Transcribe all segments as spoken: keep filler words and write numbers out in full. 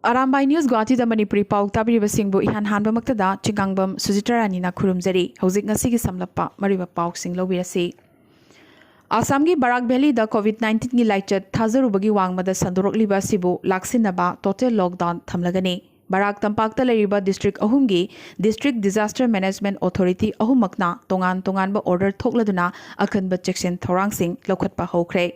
Arambai news ꯒꯨꯋꯥꯍꯥꯇꯤꯗ Manipuri ꯄꯥꯎ ꯇꯥꯕꯤꯔꯤꯕꯁꯤꯡꯕꯨ ꯏꯍꯥꯟ ꯍꯥꯟꯕꯃꯛꯇꯗ ꯆꯤꯡꯉꯥꯡꯕꯝ ꯁꯨꯖꯤꯇꯥ ꯔꯥꯅꯤꯅ ꯈꯨꯔꯨꯝꯖꯔꯤ꯫ ꯍꯧꯖꯤꯛ ꯉꯁꯤꯒꯤ ꯁꯝꯂꯞꯄ ꯃꯔꯨꯑꯣꯏꯕ ꯄꯥꯎꯁꯤꯡ ꯂꯧꯕꯤꯔꯁꯤ꯫ ꯑꯁꯥꯝꯒꯤ ꯕꯔꯥꯛ ꯚꯦꯂꯤꯗ ꯀꯣꯚꯤꯗ ꯅꯥꯏꯟꯇꯤꯟꯒꯤ ꯂꯥꯏꯆꯠ ꯊꯥꯖꯔꯨꯕꯒꯤ ꯋꯥꯡꯃꯗ ꯁꯟꯗꯣꯔꯛꯂꯤꯕ ꯑꯁꯤꯕꯨ ꯂꯥꯛꯁꯤꯟꯅꯕ ꯇꯣꯇꯦꯜ ꯂꯣꯛꯗꯥꯎꯟ ꯊꯝꯂꯒꯅꯤ꯫ ꯕꯔꯥꯛ ꯇꯝꯄꯥꯛꯇ ꯂꯩꯔꯤꯕ ꯗꯤꯁꯇ꯭ꯔꯤꯛ ꯑꯍꯨꯝꯒꯤ ꯗꯤꯁꯇ꯭ꯔꯤꯛ ꯗꯤꯖꯥꯁꯇꯔ ꯃꯦꯅꯦꯖꯃꯦꯟꯠ ꯑꯣꯊꯣꯔꯤꯇꯤ ꯑꯍꯨꯝꯃꯛꯅ ꯇꯣꯉꯥꯟ ꯇꯣꯉꯥꯟꯕ ꯑꯣꯔꯗꯔ ꯊꯣꯛꯂꯗꯨꯅ ꯑꯀꯟꯕ ꯆꯦꯛꯁꯤꯟ ꯊꯧꯔꯥꯡꯁꯤꯡ ꯂꯧꯈꯠꯄ ꯍꯧꯈ꯭ꯔꯦ꯫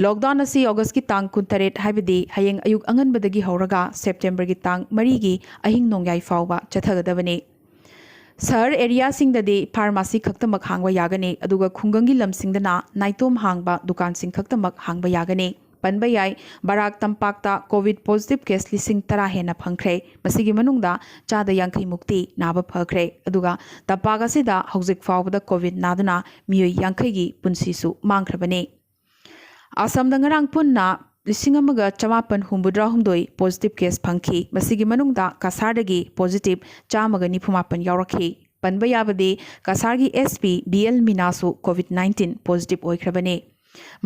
ꯂꯣꯛꯗꯥꯎꯟ ꯑꯁꯤ ꯑꯣꯒꯁꯀꯤ ꯇꯥꯡ ꯀꯨꯟꯇꯔꯦꯠ, ꯍꯥꯏꯕꯗꯤ ꯍꯌꯦꯡ ꯑꯌꯨꯛ ꯑꯉꯟꯕꯗꯒꯤ ꯍꯧꯔꯒ ꯁꯦꯞꯇꯦꯝꯕꯔꯒꯤ ꯇꯥꯡ ꯃꯔꯤꯒꯤ ꯑꯍꯤꯡ ꯅꯣꯡꯌꯥꯏ ꯐꯥꯎꯕ ꯆꯠꯊꯒꯗꯕꯅꯤ꯫ ꯁꯍꯔ ꯑꯦꯔꯤꯌꯥꯁꯤꯡꯗꯗꯤ ꯐꯥꯔꯃꯥꯁꯤ ꯈꯛꯇꯃꯛ ꯍꯥꯡꯕ ꯌꯥꯒꯅꯤ, ꯑꯗꯨꯒ ꯈꯨꯡꯒꯪꯒꯤ ꯂꯝꯁꯤꯡꯗꯅ ꯅꯥꯏꯇꯣꯝ ꯍꯥꯡꯕ ꯗꯨꯀꯥꯟꯁꯤꯡ ꯈꯛꯇꯃꯛ ꯍꯥꯡꯕ ꯌꯥꯒꯅꯤ꯫ ꯄꯟꯕ ꯌꯥꯏ, ꯕꯔꯥꯛ ꯇꯝꯄꯥꯛꯇ ꯀꯣꯚꯤꯗ ꯄꯣꯖꯤꯇꯤꯚ ꯀꯦꯁ ꯂꯤꯁꯤꯡ ꯇꯔꯥ ꯍꯦꯟꯅ ꯐꯪꯈ꯭ꯔꯦ꯫ ꯃꯁꯤꯒꯤ ꯃꯅꯨꯡꯗ ꯆꯥꯗ ꯌꯥꯡꯈꯩ ꯃꯨꯛꯇꯤ ꯅꯥꯕ ꯐꯈ꯭ꯔꯦ꯫ ꯑꯗꯨꯒ ꯇꯝꯄꯥꯛ ꯑꯁꯤꯗ ꯍꯧꯖꯤꯛ ꯐꯥꯎꯕꯗ ꯀꯣꯚꯤꯗ ꯅꯥꯗꯨꯅ ꯃꯤꯑꯣꯏ ꯌꯥꯡꯈꯩꯒꯤ ꯄꯨꯟꯁꯤꯁꯨ ꯃꯥꯡꯈ꯭ꯔꯕꯅꯤ꯫ ꯑꯁꯥꯝꯗ ꯉꯔꯥꯡ ꯄꯨꯟꯅ ꯂꯤꯁꯤꯡ ꯑꯃꯒ ꯆꯃꯥꯄꯟ ꯍꯨꯝꯐꯨꯇꯔꯥꯍꯨꯝꯗꯣꯏ ꯄꯣꯖꯤꯇꯤꯚ ꯀꯦꯁ ꯐꯪꯈꯤ꯫ ꯃꯁꯤꯒꯤ ꯃꯅꯨꯡꯗ ꯀꯁꯥꯔꯗꯒꯤ ꯄꯣꯖꯤꯇꯤꯚ ꯆꯥꯝꯃꯒ ꯅꯤꯐꯨ ꯃꯥꯄꯟ ꯌꯥꯎꯔꯛꯈꯤ꯫ ꯄꯟꯕ ꯌꯥꯕꯗꯤ, ꯀꯁꯥꯔꯒꯤ ꯑꯦꯁ ꯄꯤ ꯕꯤ ꯑꯦꯜ ꯃꯤꯅꯥꯁꯨ ꯀꯣꯚꯤꯗ ꯅꯥꯏꯟꯇꯤꯟ ꯄꯣꯖꯤꯇꯤꯚ ꯑꯣꯏꯈ꯭ꯔꯕꯅꯤ꯫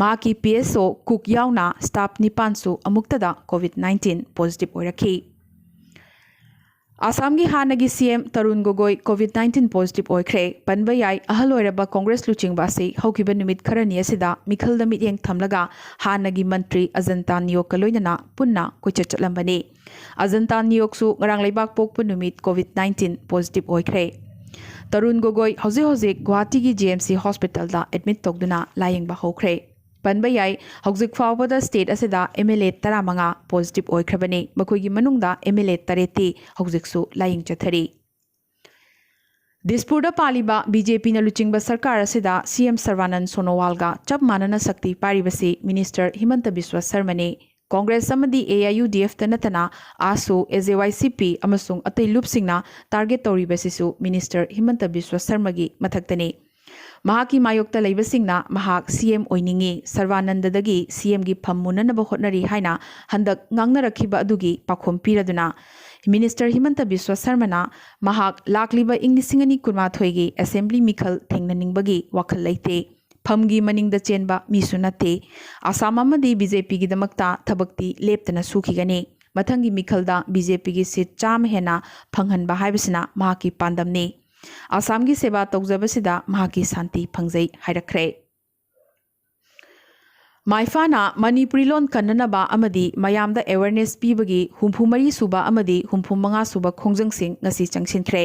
ꯃꯍꯥꯛꯀꯤ ꯄꯤ ꯑꯦꯁ ꯑꯣ ꯀꯨꯛ ꯌꯥꯎꯅ ꯁ꯭ꯇꯥꯐ ꯅꯤꯄꯥꯟꯁꯨ ꯑꯃꯨꯛꯇꯗ ꯀꯣꯚꯤꯗ ꯅꯥꯏꯟꯇꯤꯟ ꯄꯣꯖꯤꯇꯤꯚ ꯑꯣꯏꯔꯛꯈꯤ꯫ ꯑꯁꯥꯝꯒꯤ ꯍꯥꯟꯅꯒꯤ ꯁꯤ M Tarun ꯒꯣꯒꯣꯏ COVID nineteen positive ꯑꯣꯏꯈ꯭ꯔꯦ꯫ ꯄꯟꯕ ꯌꯥꯏ, ꯑꯍꯜ ꯑꯣꯏꯔꯕ ꯀꯣꯡꯒ꯭ꯔꯦꯁ ꯂꯨꯆꯤꯡꯕ ꯑꯁꯤ ꯍꯧꯈꯤꯕ ꯅꯨꯃꯤꯠ ꯈꯔꯅꯤ ꯑꯁꯤꯗ ꯃꯤꯈꯜꯗ ꯃꯤꯠꯌꯦꯡ ꯊꯝꯂꯒ ꯍꯥꯟꯅꯒꯤ ꯃꯟꯇ꯭ꯔꯤ ꯑꯖꯟꯇꯥ ꯅꯤꯌꯣꯛꯀ ꯂꯣꯏꯅꯅ ꯄꯨꯟꯅ ꯀꯣꯏꯆꯠ ꯆꯠꯂꯝꯕꯅꯤ꯫ ꯑꯖꯟꯇꯥ ꯅꯤꯌꯣꯛꯁꯨ ꯉꯔꯥꯡ ꯂꯩꯕꯥꯛ ꯄꯣꯛꯄ ꯅꯨꯃꯤꯠ ꯀꯣꯚꯤꯗ ꯅꯥꯏꯟꯇꯤꯟ ꯄꯣꯖꯤꯇꯤꯚ ꯑꯣꯏꯈ꯭ꯔꯦ꯫ ꯇꯔꯨꯟ ꯒꯣꯒꯣꯏ ꯍꯧꯖꯤꯛ ꯍꯧꯖꯤꯛ ꯒꯨꯋꯥꯍꯥꯇꯤꯒꯤ ꯖꯤ ꯑꯦꯝ ꯁꯤ ꯍꯣꯁꯄꯤꯇꯥꯜꯗ ꯑꯦꯗꯃꯤꯠ ꯇꯧꯗꯨꯅ ꯂꯥꯌꯦꯡꯕ ꯍꯧꯈ꯭ꯔꯦ꯫ ꯄꯟꯕ ꯌꯥꯏ, ꯍꯧꯖꯤꯛ ꯐꯥꯎꯕꯗ ꯁ꯭ꯇꯦꯠ ꯑꯁꯤꯗ ꯑꯦꯝ ꯑꯦꯜ ꯑꯦ ꯇꯔꯥꯃꯉꯥ ꯄꯣꯖꯤꯇꯤꯚ ꯑꯣꯏꯈ꯭ꯔꯕꯅꯤ꯫ ꯃꯈꯣꯏꯒꯤ ꯃꯅꯨꯡꯗ ꯑꯦꯝ ꯑꯦꯜ ꯑꯦ ꯇꯔꯦꯠꯇꯤ ꯍꯧꯖꯤꯛꯁꯨ ꯂꯥꯌꯦꯡ ꯆꯠꯊꯔꯤ꯫ ꯗꯤꯁꯄꯨꯔꯗ ꯄꯥꯜꯂꯤꯕ ꯕꯤ ꯖꯦ ꯄꯤꯅ ꯂꯨꯆꯤꯡꯕ ꯁꯔꯀꯥꯔ ꯑꯁꯤꯗ ꯁꯤ ꯑꯦꯝ ꯁꯔꯕꯥꯅꯟ ꯁꯣꯅꯣꯋꯥꯜꯒ ꯆꯞ ꯃꯥꯟꯅꯅ ꯁꯛꯇꯤ ꯄꯥꯏꯔꯤꯕꯁꯤ ꯃꯤꯅꯤꯁꯇꯔ ꯍꯤꯃꯟꯇ ꯕꯤꯁ꯭ꯋ ꯁꯔꯃꯅꯤ꯫ ꯀꯣꯡꯒ꯭ꯔꯦꯁ ꯑꯃꯗꯤ ꯑꯦ ꯑꯥꯏ ꯌꯨ ꯗꯤ ꯑꯦꯐꯇ ꯅꯠꯇꯅ ꯑꯥꯁꯨ, ꯑꯦ ꯖꯦ ꯋꯥꯏ ꯁꯤ ꯄꯤ ꯑꯃꯁꯨꯡ ꯑꯇꯩ ꯂꯨꯞꯁꯤꯡꯅ ꯇꯥꯔꯒꯦꯠ ꯇꯧꯔꯤꯕꯁꯤꯁꯨ ꯃꯤꯅꯤꯁꯇꯔ ꯍꯤꯃꯟꯇ ꯕꯤꯁ꯭ꯋ ꯁꯔꯃꯒꯤ ꯃꯊꯛꯇꯅꯤ꯫ ꯃꯍꯥꯛꯀꯤ ꯃꯥꯌꯣꯛꯇ ꯂꯩꯕꯁꯤꯡꯅ ꯃꯍꯥꯛ ꯁꯤ ꯑꯦꯝ ꯑꯣꯏꯅꯤꯡꯏ, ꯁꯔꯕꯥꯅꯟꯗꯗꯒꯤ ꯁꯤ ꯑꯦꯝꯒꯤ ꯐꯝ ꯃꯨꯟꯅꯅꯕ ꯍꯣꯠꯅꯔꯤ ꯍꯥꯏꯅ ꯍꯟꯗꯛ ꯉꯥꯡꯅꯔꯛꯈꯤꯕ ꯑꯗꯨꯒꯤ ꯄꯥꯎꯈꯨꯝ ꯄꯤꯔꯗꯨꯅ, ꯃꯤꯅꯤꯁꯇꯔ ꯍꯤꯃꯟꯇ ꯕꯤꯁ꯭ꯋ ꯁꯔꯃꯅ ꯃꯍꯥꯛ ꯂꯥꯛꯂꯤꯕ ꯏꯪ ꯂꯤꯁꯤꯡ ꯑꯅꯤ ꯀꯨꯟꯃꯥꯊꯣꯏꯒꯤ ꯑꯦꯁꯦꯝꯕ꯭ꯂꯤ ꯃꯤꯈꯜ ꯊꯦꯡꯅꯅꯤꯡꯕꯒꯤ ꯋꯥꯈꯜ ꯂꯩꯇꯦ꯫ ꯐꯝꯒꯤ ꯃꯅꯤꯡꯗ ꯆꯦꯟꯕ ꯃꯤꯁꯨ ꯅꯠꯇꯦ꯫ ꯑꯁꯥꯝ ꯑꯃꯗꯤ ꯕꯤ ꯖꯦ ꯄꯤꯒꯤꯗꯃꯛꯇ ꯊꯕꯛꯇꯤ ꯂꯦꯞꯇꯅ ꯁꯨꯈꯤꯒꯅꯤ꯫ ꯃꯊꯪꯒꯤ ꯃꯤꯈꯜꯗ ꯕꯤ ꯖꯦ ꯄꯤꯒꯤ ꯁꯤꯠ ꯆꯥꯝꯃ ꯍꯦꯟꯅ ꯐꯪꯍꯟꯕ ꯍꯥꯏꯕꯁꯤꯅ ꯃꯍꯥꯛꯀꯤ ꯄꯥꯟꯗꯝꯅꯤ꯫ ꯑꯁꯥꯝꯒꯤ ꯁꯦꯕꯥ ꯇꯧꯖꯕꯁꯤꯗ ꯃꯍꯥꯛꯀꯤ ꯁꯥꯟꯇꯤ ꯐꯪꯖꯩ ꯍꯥꯏꯔꯛꯈ꯭ꯔꯦ꯫ ꯃꯥꯏꯐꯥꯅ ꯃꯅꯤꯄꯨꯔꯤ ꯂꯣꯟ ꯀꯟꯅꯅꯕ ꯑꯃꯗꯤ ꯃꯌꯥꯝꯗ awareness ꯄꯤꯕꯒꯤ ꯍꯨꯝꯐꯨ ꯃꯔꯤ ꯁꯨꯕ ꯑꯃꯗꯤ ꯍꯨꯝꯐꯨ ꯃꯉꯥ ꯁꯨꯕ ꯈꯣꯡꯖꯪꯁꯤꯡ ꯉꯁꯤ ꯆꯪꯁꯤꯟꯈ꯭ꯔꯦ꯫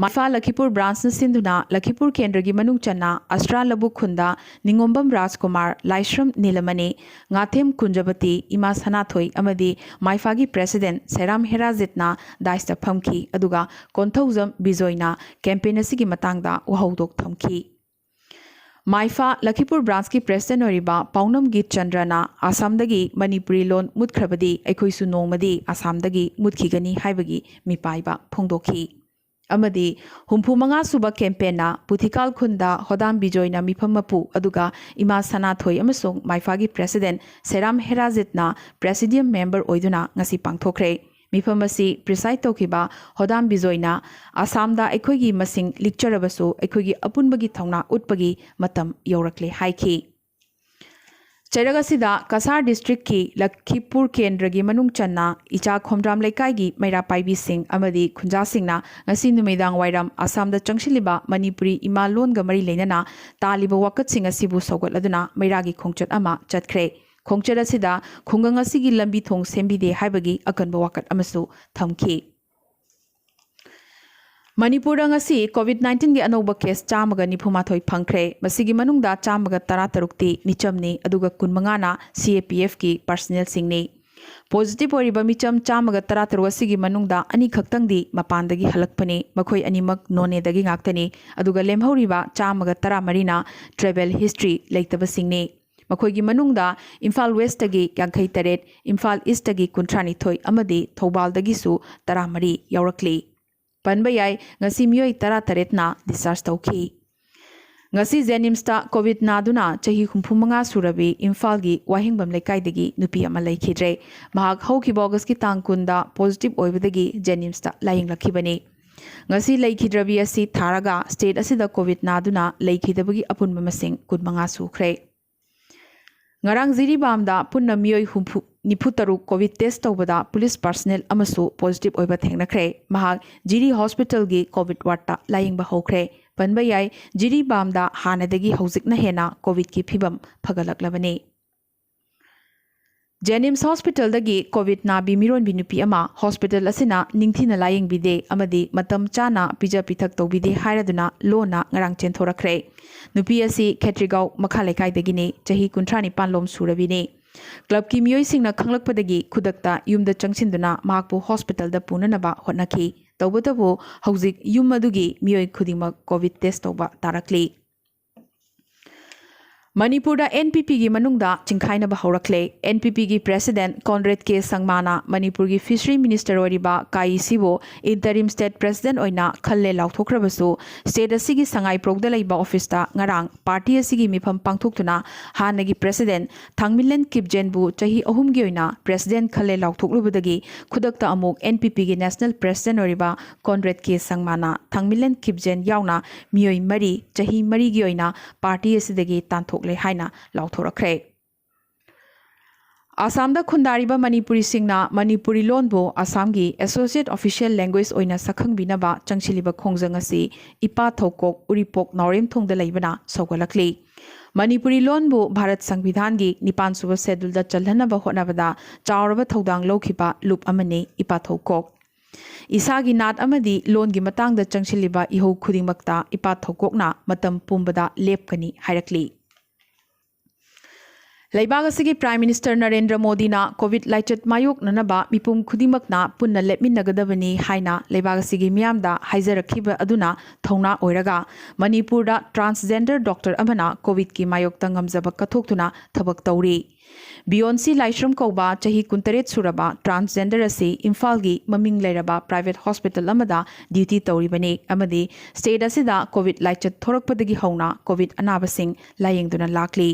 ꯃꯥꯏꯐꯥ ꯂꯈꯤꯄꯨꯔ branchꯅ ꯁꯤꯟꯗꯨꯅ ꯂꯈꯤꯄꯨꯔ ꯀꯦꯟꯗ꯭ꯔꯒꯤ ꯃꯅꯨꯡ ꯆꯟꯅ ꯑꯁ꯭ꯔꯥ ꯂꯧꯕꯨꯛ ꯈꯨꯟꯗ ꯅꯤꯉꯣꯝꯕꯝ ꯔꯥꯖꯀꯨꯃꯥꯔ, ꯂꯥꯏꯁ꯭ꯔꯝ ꯅꯤꯂꯃꯅꯤ, ꯉꯥꯊꯦꯝ ꯀꯨꯟꯖꯕꯇꯤ, ꯏꯃꯥ ꯁꯅꯥꯊꯣꯏ ꯑꯃꯗꯤ ꯃꯥꯏꯐꯥꯒꯤ president ꯁꯦꯔꯥꯝ ꯍꯦꯔꯥꯖꯤꯠꯅ dais ꯐꯝꯈꯤ, ꯑꯗꯨꯒ ꯀꯣꯟꯊꯧꯖꯝ ꯕꯤꯖꯣꯏꯅ campaign ꯑꯁꯤꯒꯤ ꯃꯇꯥꯡꯗ ꯋꯥꯍꯧꯗꯣꯛ ꯊꯝꯈꯤ꯫ ꯃꯥꯏꯐꯥ ꯂꯈꯤꯄꯨꯔ branchꯀꯤ president ꯑꯣꯏꯔꯤꯕ ꯄꯥꯎꯅꯝ ꯒꯤꯠ ꯆꯟꯗ꯭ꯔꯅ ꯑꯁꯥꯝꯗꯒꯤ ꯃꯅꯤꯄꯨꯔꯤ ꯂꯣꯟ ꯃꯨꯠꯈ꯭ꯔꯕꯗꯤ ꯑꯩꯈꯣꯏꯁꯨ ꯅꯣꯡꯃꯗꯤ ꯑꯁꯥꯝꯗꯒꯤ ꯃꯨꯠꯈꯤꯒꯅꯤ ꯍꯥꯏꯕꯒꯤ ꯃꯤꯄꯥꯏꯕ ꯐꯣꯡꯗꯣꯛꯈꯤ꯫ ꯑꯃꯗꯤ ꯍꯨꯝꯐꯨ ꯃꯉꯥ ꯁꯨꯕ campaignꯅ ꯄꯨꯊꯤꯀꯥꯜ ꯈꯨꯟꯗ ꯍꯣꯗꯥꯝ ꯕꯤꯖꯣꯏꯅ ꯃꯤꯐꯝ ꯃꯄꯨ, ꯑꯗꯨꯒ ꯏꯃꯥ ꯁꯅꯥꯊꯣꯏ ꯑꯃꯁꯨꯡ ꯃꯥꯏꯐꯥꯒꯤ president ꯁꯦꯔꯥꯝ ꯍꯦꯔꯥꯖꯤꯠꯅ presidium member ꯑꯣꯏꯗꯨꯅ ꯉꯁꯤ ꯄꯥꯡꯊꯣꯛꯈ꯭ꯔꯦ꯫ ꯃꯤꯐꯝ ꯑꯁꯤ preside ꯇꯧꯈꯤꯕ ꯍꯣꯗꯥꯝ ꯕꯤꯖꯣꯏꯅ ꯑꯁꯥꯝꯗ ꯑꯩꯈꯣꯏꯒꯤ ꯃꯁꯤꯡ ꯂꯤꯛꯆꯔꯕꯁꯨ ꯑꯩꯈꯣꯏꯒꯤ ꯑꯄꯨꯟꯕꯒꯤ ꯊꯧꯅꯥ ꯎꯠꯄꯒꯤ ꯃꯇꯝ ꯌꯧꯔꯛꯂꯦ ꯍꯥꯏꯈꯤ꯫ ꯆꯩꯔꯛ ꯑꯁꯤꯗ ꯀꯁꯥꯔ districtꯀꯤ ꯂꯈꯤꯄꯨꯔ ꯀꯦꯟꯗ꯭ꯔꯒꯤ ꯃꯅꯨꯡ ꯆꯟꯅ ꯏꯆꯥ ꯈꯣꯝꯗ꯭ꯔꯥꯝ ꯂꯩꯀꯥꯏꯒꯤ ꯃꯩꯔꯥ ꯄꯥꯏꯕꯤꯁꯤꯡ ꯑꯃꯗꯤ ꯈꯨꯟꯖꯥꯁꯤꯡꯅ ꯉꯁꯤ ꯅꯨꯃꯤꯗꯥꯡ ꯋꯥꯏꯔꯝ ꯑꯁꯥꯝꯗ ꯆꯪꯁꯤꯜꯂꯤꯕ ꯃꯅꯤꯄꯨꯔꯤ ꯏꯃꯥ ꯂꯣꯟꯒ ꯃꯔꯤ ꯂꯩꯅꯅ ꯇꯥꯜꯂꯤꯕ ꯋꯥꯀꯠꯁꯤꯡ ꯑꯁꯤꯕꯨ ꯁꯧꯒꯠꯂꯗꯨꯅ ꯃꯩꯔꯥꯒꯤ ꯈꯣꯡꯆꯠ ꯑꯃ ꯆꯠꯈ꯭ꯔꯦ꯫ ꯈꯣꯡꯆꯠ ꯑꯁꯤꯗ ꯈꯨꯡꯒꯪ ꯑꯁꯤꯒꯤ ꯂꯝꯕꯤ ꯊꯣꯡ ꯁꯦꯝꯕꯤꯗꯦ ꯍꯥꯏꯕꯒꯤ ꯑꯀꯟꯕ ꯋꯥꯀꯠ ꯑꯃꯁꯨ ꯊꯝꯈꯤ꯫ ꯃꯅꯤꯄꯨꯔꯗ ꯉꯁꯤ COVID nineteenꯒꯤ ꯑꯅꯧꯕ case ꯆꯥꯝꯃꯒ ꯅꯤꯐꯨ ꯃꯥꯊꯣꯏ ꯐꯪꯈ꯭ꯔꯦ꯫ ꯃꯁꯤꯒꯤ ꯃꯅꯨꯡꯗ ꯆꯥꯝꯃꯒ ꯇꯔꯥ ꯇꯔꯨꯛꯇꯤ ꯃꯤꯆꯝꯅꯤ, ꯑꯗꯨꯒ ꯀꯨꯟꯃꯉꯥꯅ CAPFꯀꯤ personnelꯁꯤꯡꯅꯤ꯫ Positive ꯑꯣꯏꯔꯤꯕ ꯃꯤꯆꯝ ꯆꯥꯝꯃꯒ ꯇꯔꯥ ꯇꯔꯨꯛ ꯑꯁꯤꯒꯤ ꯃꯅꯨꯡꯗ ꯑꯅꯤꯈꯛꯇꯪꯗꯤ ꯃꯄꯥꯟꯗꯒꯤ ꯍꯜꯂꯛꯄꯅꯤ꯫ ꯃꯈꯣꯏ ꯑꯅꯤꯃꯛ ꯅꯣꯅꯦꯗꯒꯤ ꯉꯥꯛꯇꯅꯤ, ꯑꯗꯨꯒ ꯂꯦꯝꯍꯧꯔꯤꯕ ꯆꯥꯝꯃꯒ ꯇꯔꯥ ꯃꯔꯤꯅ travel history ꯂꯩꯇꯕꯁꯤꯡꯅꯤ꯫ ꯃꯈꯣꯏꯒꯤ ꯃꯅꯨꯡꯗ ꯏꯝꯐꯥꯜ Westꯇꯒꯤ ꯌꯥꯡꯈꯩ ꯇꯔꯦꯠ, ꯏꯝꯐꯥꯜ Eastꯇꯒꯤ ꯀꯨꯟꯊ꯭ꯔꯥ ꯅꯤꯊꯣꯏ ꯑꯃꯗꯤ ꯊꯧꯕꯥꯜꯗꯒꯤꯁꯨ ꯇꯔꯥ ꯃꯔꯤ ꯌꯥꯎꯔꯛꯂꯤ꯫ ꯄꯟꯕ ꯌꯥꯏ, ꯉꯁꯤ ꯃꯤꯑꯣꯏ ꯇꯔꯥ ꯇꯔꯦꯠꯅ discharge ꯇꯧꯈꯤ꯫ ꯉꯁꯤ JNIMSꯇ COVID ꯅꯥꯗꯨꯅ ꯆꯍꯤ ꯍꯨꯝꯐꯨ ꯃꯉꯥ ꯁꯨꯔꯕꯤ ꯏꯝꯐꯥꯜꯒꯤ ꯋꯥꯍꯦꯡꯕꯝ ꯂꯩꯀꯥꯏꯗꯒꯤ ꯅꯨꯄꯤ ꯑꯃ ꯂꯩꯈꯤꯗ꯭ꯔꯦ꯫ ꯃꯍꯥꯛ ꯍꯧꯈꯤꯕ Augustꯀꯤ ꯇꯥꯡ ꯀꯨꯟꯗ positive ꯑꯣꯏꯕꯗꯒꯤ JNIMSꯇ ꯂꯥꯌꯦꯡꯂꯛꯈꯤꯕꯅꯤ꯫ ꯉꯁꯤ ꯂꯩꯈꯤꯗ꯭ꯔꯕꯤ ꯑꯁꯤ ꯊꯥꯔꯒ state ꯑꯁꯤꯗ COVID ꯅꯥꯗꯨꯅ ꯂꯩꯈꯤꯗꯕꯒꯤ ꯑꯄꯨꯟꯕ ꯃꯁꯤꯡ ꯀꯨꯟꯃꯉꯥ ꯁꯨꯈ꯭ꯔꯦ꯫ ꯉꯔꯥꯡ ꯖꯤꯔꯤꯕꯥꯝꯗ ꯄꯨꯟꯅ ꯃꯤꯑꯣꯏ ꯍꯨꯝꯐꯨ, ꯅꯤꯐꯨ ꯇꯔꯨꯛ ꯀꯣꯚꯤꯗ ꯇꯦꯁ ꯇꯧꯕꯗ ꯄꯨꯂꯤꯁ ꯄꯥꯔꯁꯅꯦꯜ ꯑꯃꯁꯨ ꯄꯣꯖꯤꯇꯤꯚ ꯑꯣꯏꯕ ꯊꯦꯡꯅꯈ꯭ꯔꯦ꯫ ꯃꯍꯥꯛ ꯖꯤꯔꯤ ꯍꯣꯁꯄꯤꯇꯥꯜꯒꯤ ꯀꯣꯚꯤꯗ ꯋꯥꯔꯗꯇ ꯂꯥꯌꯦꯡꯕ ꯍꯧꯈ꯭ꯔꯦ꯫ ꯄꯟꯕ ꯌꯥꯏ, ꯖꯤꯔꯤꯕꯥꯝꯗ ꯍꯥꯟꯅꯗꯒꯤ ꯍꯧꯖꯤꯛꯅ ꯍꯦꯟꯅ ꯀꯣꯚꯤꯗꯀꯤ ꯐꯤꯕꯝ ꯐꯒꯠꯂꯛꯂꯕꯅꯤ꯫ ꯖꯦꯅꯤꯝꯁ ꯍꯣꯁꯄꯤꯇꯥꯜꯗꯒꯤ ꯀꯣꯚꯤꯗ ꯅꯥꯕꯤ ꯃꯤꯔꯣꯟꯕꯤ ꯅꯨꯄꯤ ꯑꯃ ꯍꯣꯁꯄꯤꯇꯥꯜ ꯑꯁꯤꯅ ꯅꯤꯡꯊꯤꯅ ꯂꯥꯌꯦꯡꯕꯤꯗꯦ ꯑꯃꯗꯤ ꯃꯇꯝ ꯆꯥꯅ ꯄꯤꯖ ꯄꯤꯊꯛ ꯇꯧꯕꯤꯗꯦ ꯍꯥꯏꯔꯗꯨꯅ ꯂꯣꯟꯅ ꯉꯔꯥꯡ ꯆꯦꯟꯊꯣꯔꯛꯈ꯭ꯔꯦ꯫ ꯅꯨꯄꯤ ꯑꯁꯤ ꯈꯦꯇ꯭ꯔꯤꯒꯥꯎ ꯃꯈꯥ ꯂꯩꯀꯥꯏꯗꯒꯤꯅꯤ, ꯆꯍꯤ ꯀꯨꯟꯊ꯭ꯔꯥ ꯅꯤꯄꯥꯟ ꯂꯣꯝ ꯁꯨꯔꯕꯤꯅꯤ꯫ ꯀ꯭ꯂꯕꯀꯤ ꯃꯤꯑꯣꯏꯁꯤꯡꯅ ꯈꯪꯂꯛꯄꯗꯒꯤ ꯈꯨꯗꯛꯇ ꯌꯨꯝꯗ ꯆꯪꯁꯤꯟꯗꯨꯅ ꯃꯍꯥꯛꯄꯨ ꯍꯣꯁꯄꯤꯇꯥꯜꯗ ꯄꯨꯅꯅꯕ ꯍꯣꯠꯅꯈꯤ꯫ ꯇꯧꯕꯇꯕꯨ ꯍꯧꯖꯤꯛ ꯌꯨꯝ ꯑꯗꯨꯒꯤ ꯃꯤꯑꯣꯏ ꯈꯨꯗꯤꯡꯃꯛ ꯀꯣꯚꯤꯗ ꯇꯦꯁ ꯇꯧꯕ ꯇꯥꯔꯛꯂꯤ꯫ ꯃꯅꯤꯄꯨꯔꯗ ꯑꯦꯟ ꯄꯤ ꯄꯤꯒꯤ ꯃꯅꯨꯡꯗ ꯆꯤꯡꯈꯥꯏꯅꯕ ꯍꯧꯔꯛꯂꯦ꯫ ꯑꯦꯟ ꯄꯤ ꯄꯤꯒꯤ ꯄ꯭ꯔꯦꯁꯤꯗꯦꯟꯠ ꯀꯣꯟꯔꯦꯗ ꯀꯦ ꯁꯪꯃꯥꯅ ꯃꯅꯤꯄꯨꯔꯒꯤ ꯐꯤꯁꯔꯤ ꯃꯤꯅꯤꯁꯇꯔ ꯑꯣꯏꯔꯤꯕ ꯀꯥꯏꯁꯤꯕꯨ ꯏꯟꯇꯔꯤꯝ ꯁ꯭ꯇꯦꯠ ꯄ꯭ꯔꯦꯁꯤꯗꯦꯟꯠ ꯑꯣꯏꯅ ꯈꯜꯂꯦ ꯂꯥꯎꯊꯣꯛꯈ꯭ꯔꯕꯁꯨ, ꯁ꯭ꯇꯦꯠ ꯑꯁꯤꯒꯤ ꯁꯉꯥꯏꯄ꯭ꯔꯧꯗ ꯂꯩꯕ ꯑꯣꯐꯤꯁꯇ ꯉꯔꯥꯡ ꯄꯥꯔꯇꯤ ꯑꯁꯤꯒꯤ ꯃꯤꯐꯝ ꯄꯥꯡꯊꯣꯛꯇꯨꯅ ꯍꯥꯟꯅꯒꯤ ꯄ꯭ꯔꯦꯁꯤꯗꯦꯟꯠ ꯊꯥꯡꯃꯤꯂꯦꯟ ꯀꯤꯞꯖꯦꯟꯕꯨ ꯆꯍꯤ ꯑꯍꯨꯝꯒꯤ ꯑꯣꯏꯅ ꯄ꯭ꯔꯦꯁꯤꯗꯦꯟꯠ ꯈꯜꯂꯦ ꯂꯥꯎꯊꯣꯛꯂꯨꯕꯗꯒꯤ ꯈꯨꯗꯛꯇ ꯑꯃꯨꯛ ꯑꯦꯟ ꯄꯤ ꯄꯤꯒꯤ ꯅꯦꯁꯅꯦꯜ ꯄ꯭ꯔꯦꯁꯤꯗꯦꯟꯠ ꯑꯣꯏꯔꯤꯕ ꯀꯣꯟꯔꯦꯗ ꯀꯦ ꯁꯪꯃꯥꯅ ꯊꯥꯡꯃꯤꯂꯦꯟ ꯀꯤꯞꯖꯦꯟ ꯌꯥꯎꯅ ꯃꯤꯑꯣꯏ ꯃꯔꯤ ꯆꯍꯤ ꯃꯔꯤꯒꯤ ꯑꯣꯏꯅ ꯄꯥꯔꯇꯤ ꯑꯁꯤꯗꯒꯤ ꯇꯥꯟꯊꯣꯛꯂꯦ ꯍꯥꯏꯅ ꯂꯥꯎꯊꯣꯔꯛꯈ꯭ꯔꯦ꯫ ꯑꯁꯥꯝꯗ ꯈꯨꯟꯗꯥꯔꯤꯕ ꯃꯅꯤꯄꯨꯔꯤꯁꯤꯡꯅ ꯃꯅꯤꯄꯨꯔꯤ ꯂꯣꯟꯕꯨ ꯑꯁꯥꯝꯒꯤ ꯑꯦꯁꯣꯁꯤꯌꯦꯠ ꯑꯣꯐꯤꯁꯤꯌꯦꯜ ꯂꯦꯡꯒ꯭ꯋꯦꯖ ꯑꯣꯏꯅ ꯁꯛꯈꯪꯕꯤꯅꯕ ꯆꯪꯁꯤꯜꯂꯤꯕ ꯈꯣꯡꯖꯪ ꯑꯁꯤ ꯏꯄꯥ ꯊꯧꯀꯣꯛ ꯎꯔꯤꯄꯣꯛ ꯅꯥꯎꯔꯦꯝꯊꯣꯡꯗ ꯂꯩꯕꯅ ꯁꯧꯒꯠꯂꯛꯂꯤ꯫ ꯃꯅꯤꯄꯨꯔꯤ ꯂꯣꯟꯕꯨ ꯚꯥꯔꯠ ꯁꯪꯕꯤꯙꯥꯟꯒꯤ ꯅꯤꯄꯥꯟ ꯁꯨꯕ ꯁꯦꯗꯨꯜꯗ ꯆꯜꯍꯟꯅꯕ ꯍꯣꯠꯅꯕꯗ ꯆꯥꯎꯔꯕ ꯊꯧꯗꯥꯡ ꯂꯧꯈꯤꯕ ꯂꯨꯞ ꯑꯃꯅꯤ ꯏꯄꯥ ꯊꯧꯀꯣꯛ꯫ ꯏꯁꯥꯒꯤ ꯅꯥꯠ ꯑꯃꯗꯤ ꯂꯣꯟꯒꯤ ꯃꯇꯥꯡꯗ ꯆꯪꯁꯤꯜꯂꯤꯕ ꯏꯍꯧ ꯈꯨꯗꯤꯡꯃꯛꯇ ꯏꯄꯥ ꯊꯧꯀꯣꯛꯅ ꯃꯇꯝ ꯄꯨꯝꯕꯗ ꯂꯦꯞꯀꯅꯤ ꯍꯥꯏꯔꯛꯂꯤ꯫ ꯂꯩꯕꯥꯛ ꯑꯁꯤꯒꯤ ꯄ꯭ꯔꯥꯏꯝ ꯃꯤꯅꯤꯁꯇꯔ ꯅꯔꯦꯟꯗ꯭ꯔ ꯃꯣꯗꯤꯅ ꯀꯣꯚꯤꯗ ꯂꯥꯏꯆꯠ ꯃꯥꯌꯣꯛꯅꯅꯕ ꯃꯤꯄꯨꯝ ꯈꯨꯗꯤꯡꯃꯛꯅ ꯄꯨꯟꯅ ꯂꯦꯞꯃꯤꯟꯅꯒꯗꯕꯅꯤ ꯍꯥꯏꯅ ꯂꯩꯕꯥꯛ ꯑꯁꯤꯒꯤ ꯃꯤꯌꯥꯝꯗ ꯍꯥꯏꯖꯔꯛꯈꯤꯕ ꯑꯗꯨꯅ ꯊꯧꯅꯥ ꯑꯣꯏꯔꯒ ꯃꯅꯤꯄꯨꯔꯗ ꯇ꯭ꯔꯥꯟꯁꯖꯦꯟꯗꯔ ꯗꯣꯛꯇꯔ ꯑꯃꯅ ꯀꯣꯚꯤꯗꯀꯤ ꯃꯥꯌꯣꯛꯇ ꯉꯝꯖꯕ ꯀꯠꯊꯣꯛꯇꯨꯅ ꯊꯕꯛ ꯇꯧꯔꯤ꯫ ꯕꯤꯌꯣꯟꯁꯤ ꯂꯥꯏꯁ꯭ꯔꯝ ꯀꯧꯕ ꯆꯍꯤ ꯀꯨꯟꯇꯔꯦꯠ ꯁꯨꯔꯕ ꯇ꯭ꯔꯥꯟꯁꯖꯦꯟꯗꯔ ꯑꯁꯤ ꯏꯝꯐꯥꯜꯒꯤ ꯃꯃꯤꯡ ꯂꯩꯔꯕ ꯄ꯭ꯔꯥꯏꯚꯦꯠ ꯍꯣꯁꯄꯤꯇꯥꯜ ꯑꯃꯗ ꯗ꯭ꯌꯨꯇꯤ ꯇꯧꯔꯤꯕꯅꯤ ꯑꯃꯗꯤ ꯁ꯭ꯇꯦꯠ ꯑꯁꯤꯗ ꯀꯣꯚꯤꯗ ꯂꯥꯏꯆꯠ ꯊꯣꯔꯛꯄꯗꯒꯤ ꯍꯧꯅ ꯀꯣꯚꯤꯗ ꯑꯅꯥꯕꯁꯤꯡ ꯂꯥꯌꯦꯡꯗꯨꯅ ꯂꯥꯛꯂꯤ꯫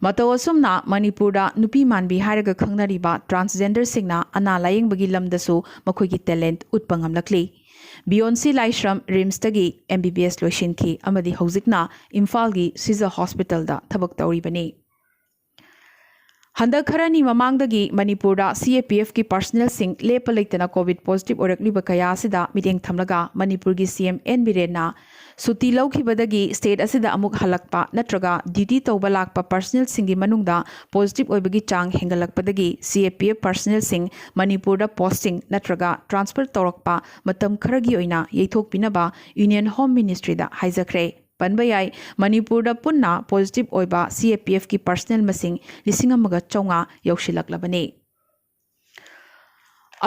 ꯃꯇꯧ ꯑꯁꯨꯝꯅ ꯃꯅꯤꯄꯨꯔꯗ ꯅꯨꯄꯤ ꯃꯥꯟꯕꯤ ꯍꯥꯏꯔꯒ ꯈꯪꯅꯔꯤꯕ ꯇ꯭ꯔꯥꯟꯁꯖꯦꯟꯗꯔꯁꯤꯡꯅ ꯑꯅꯥ ꯂꯥꯌꯦꯡꯕꯒꯤ ꯂꯝꯗꯁꯨ ꯃꯈꯣꯏꯒꯤ ꯇꯦꯂꯦꯟꯠ ꯎꯠꯄ ꯉꯝꯂꯛꯂꯤ꯫ ꯕꯤꯌꯣꯟꯁꯤ ꯂꯥꯏꯁ꯭ꯔꯝ ꯔꯤꯝꯁꯇꯒꯤ ꯑꯦꯝ ꯕꯤ ꯕꯤ ꯑꯦꯁ ꯂꯣꯏꯁꯤꯟꯈꯤ ꯑꯃꯗꯤ ꯍꯧꯖꯤꯛꯅ ꯏꯝꯐꯥꯜꯒꯤ ꯁꯤꯖ ꯍꯣꯁꯄꯤꯇꯥꯜꯗ ꯊꯕꯛ ꯇꯧꯔꯤꯕꯅꯤ꯫ ꯍꯟꯗꯛ ꯈꯔꯅꯤ ꯃꯃꯥꯡꯗꯒꯤ ꯃꯅꯤꯄꯨꯔꯗ ꯁꯤ ꯑꯦ ꯄꯤ ꯑꯦꯐꯀꯤ ꯄꯥꯔꯁꯅꯦꯜꯁꯤꯡ ꯂꯦꯞꯄ ꯂꯩꯇꯅ ꯀꯣꯚꯤꯗ ꯄꯣꯖꯤꯇꯤꯚ ꯑꯣꯏꯔꯛꯂꯤꯕ ꯀꯌꯥ ꯑꯁꯤꯗ ꯃꯤꯠꯌꯦꯡ ꯊꯝꯂꯒ ꯃꯅꯤꯄꯨꯔꯒꯤ ꯁꯤ ꯑꯦꯝ ꯑꯦꯟ ꯕꯤꯔꯦꯟꯅ ꯁꯨꯇꯤ ꯂꯧꯈꯤꯕꯗꯒꯤ ꯁ꯭ꯇꯦꯠ ꯑꯁꯤꯗ ꯑꯃꯨꯛ ꯍꯜꯂꯛꯄ ꯅꯠꯇ꯭ꯔꯒ ꯗ꯭ꯌꯨꯇꯤ ꯇꯧꯕ ꯂꯥꯛꯄ ꯄꯥꯔꯁꯅꯦꯜꯁꯤꯡꯒꯤ ꯃꯅꯨꯡꯗ ꯄꯣꯖꯤꯇꯤꯚ ꯑꯣꯏꯕꯒꯤ ꯆꯥꯡ ꯍꯦꯟꯒꯠꯂꯛꯄꯗꯒꯤ ꯁꯤ ꯑꯦ ꯄꯤ ꯑꯦꯐ ꯄꯥꯔꯁꯅꯦꯜꯁꯤꯡ ꯃꯅꯤꯄꯨꯔꯗ ꯄꯣꯁꯇꯤꯡ ꯅꯠꯇ꯭ꯔꯒ ꯇ꯭ꯔꯥꯟꯁꯐꯔ ꯇꯧꯔꯛꯄ ꯃꯇꯝ ꯈꯔꯒꯤ ꯑꯣꯏꯅ ꯌꯩꯊꯣꯛꯄꯤꯅꯕ ꯌꯨꯅꯤꯌꯟ ꯍꯣꯝ ꯃꯤꯅꯤꯁꯇ꯭ꯔꯤꯗ ꯍꯥꯏꯖꯈ꯭ꯔꯦ꯫ ꯄꯟꯕ ꯌꯥꯏ, ꯃꯅꯤꯄꯨꯔꯗ ꯄꯨꯟꯅ ꯄꯣꯖꯤꯇꯤꯚ ꯑꯣꯏꯕ ꯁꯤ ꯑꯦ ꯄꯤ ꯑꯦꯐꯀꯤ ꯄꯥꯔꯁꯅꯦꯜ ꯃꯁꯤꯡ ꯂꯤꯁꯤꯡ ꯑꯃꯒ ꯆꯥꯝꯃꯉꯥ ꯌꯧꯁꯤꯜꯂꯛꯂꯕꯅꯤ꯫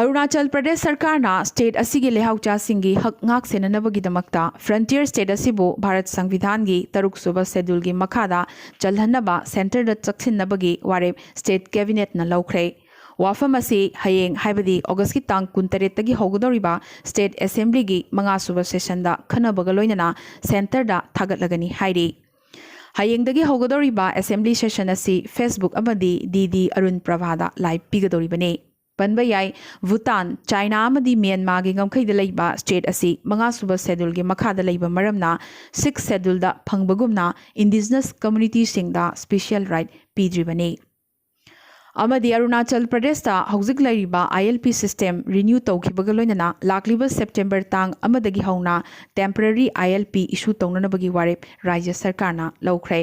ꯑꯔꯨꯅꯥꯆꯜ ꯄ꯭ꯔꯗꯦꯁ ꯁꯔꯀꯥꯔꯅ ꯁ꯭ꯇꯦꯠ ꯑꯁꯤꯒꯤ ꯂꯩꯍꯥꯎꯆꯥꯁꯤꯡꯒꯤ ꯍꯛ ꯉꯥꯛ ꯁꯦꯟꯅꯅꯕꯒꯤꯗꯃꯛꯇ ꯐ꯭ꯔꯟꯇꯤꯌꯔ ꯁ꯭ꯇꯦꯠ ꯑꯁꯤꯕꯨ ꯚꯥꯔꯠ ꯁꯪꯕꯤꯙꯥꯟꯒꯤ ꯇꯔꯨꯛ ꯁꯨꯕ ꯁꯦꯗꯨꯜꯒꯤ ꯃꯈꯥꯗ ꯆꯜꯍꯟꯅꯕ ꯁꯦꯟꯇꯔꯗ ꯆꯠꯁꯤꯟꯅꯕꯒꯤ ꯋꯥꯔꯦꯞ ꯁ꯭ꯇꯦꯠ ꯀꯦꯕꯤꯅꯦꯠꯅ ꯂꯧꯈ꯭ꯔꯦ꯫ ꯋꯥꯐꯝ ꯑꯁꯤ ꯍꯌꯦꯡ, ꯍꯥꯏꯕꯗꯤ ꯑꯣꯒꯁꯀꯤ ꯇꯥꯡ ꯀꯨꯟꯇꯔꯦꯠꯇꯒꯤ ꯍꯧꯒꯗꯧꯔꯤꯕ ꯁ꯭ꯇꯦꯠ ꯑꯦꯁꯦꯝꯕ꯭ꯂꯤꯒꯤ ꯃꯉꯥ ꯁꯨꯕ ꯁꯦꯁꯟꯗ ꯈꯟꯅꯕꯒ ꯂꯣꯏꯅꯅ ꯁꯦꯟꯇꯔꯗ ꯊꯥꯒꯠꯂꯒꯅꯤ ꯍꯥꯏꯔꯤ꯫ ꯍꯌꯦꯡꯗꯒꯤ ꯍꯧꯒꯗꯧꯔꯤꯕ ꯑꯦꯁꯦꯝꯕ꯭ꯂꯤ ꯁꯦꯁꯟ ꯑꯁꯤ Facebook ꯑꯃꯗꯤ ꯗꯤ ꯗꯤ ꯑꯔꯨꯟ ꯄ꯭ꯔꯚꯥꯗ ꯂꯥꯏꯚ ꯄꯤꯒꯗꯧꯔꯤꯕꯅꯤ꯫ ꯄꯟꯕ ꯌꯥꯏ, ꯚꯨꯇꯥꯟ, ꯆꯥꯏꯅꯥ ꯑꯃꯗꯤ ꯃ꯭ꯌꯥꯟꯃꯥꯔꯒꯤ ꯉꯝꯈꯩꯗ ꯂꯩꯕ ꯁ꯭ꯇꯦꯠ ꯑꯁꯤ ꯃꯉꯥ ꯁꯨꯕ ꯁꯦꯗꯨꯜꯒꯤ ꯃꯈꯥꯗ ꯂꯩꯕ ꯃꯔꯝꯅ ꯁꯤꯛꯁ ꯁꯦꯗꯨꯜꯗ ꯐꯪꯕꯒꯨꯝꯅ ꯏꯟꯗꯤꯖꯤꯅꯁ ꯀꯝꯃ꯭ꯌꯨꯅꯤꯇꯤꯁꯤꯡꯗ ꯁ꯭ꯄꯤꯁꯤꯌꯦꯜ ꯔꯥꯏꯠ ꯄꯤꯗ꯭ꯔꯤꯕꯅꯤ꯫ ꯑꯃꯗꯤ ꯑꯔꯨꯅꯥꯆꯜ ꯄ꯭ꯔꯗꯦꯁꯇ ꯍꯧꯖꯤꯛ ꯂꯩꯔꯤꯕ ꯑꯥꯏ ꯑꯦꯜ ꯄꯤ ꯁꯤꯁꯇꯦꯝ ꯔꯤꯅ꯭ꯌꯨ ꯇꯧꯈꯤꯕꯒ ꯂꯣꯏꯅꯅ ꯂꯥꯛꯂꯤꯕ ꯁꯦꯞꯇꯦꯝꯕꯔ ꯇꯥꯡ ꯑꯃꯗꯒꯤ ꯍꯧꯅ ꯇꯦꯝꯄꯔꯔꯤ ꯑꯥꯏ ꯑꯦꯜ ꯄꯤ ꯏꯁꯨ ꯇꯧꯅꯅꯕꯒꯤ ꯋꯥꯔꯦꯞ ꯔꯥꯖ꯭ꯌ ꯁꯔꯀꯥꯔꯅ ꯂꯧꯈ꯭ꯔꯦ꯫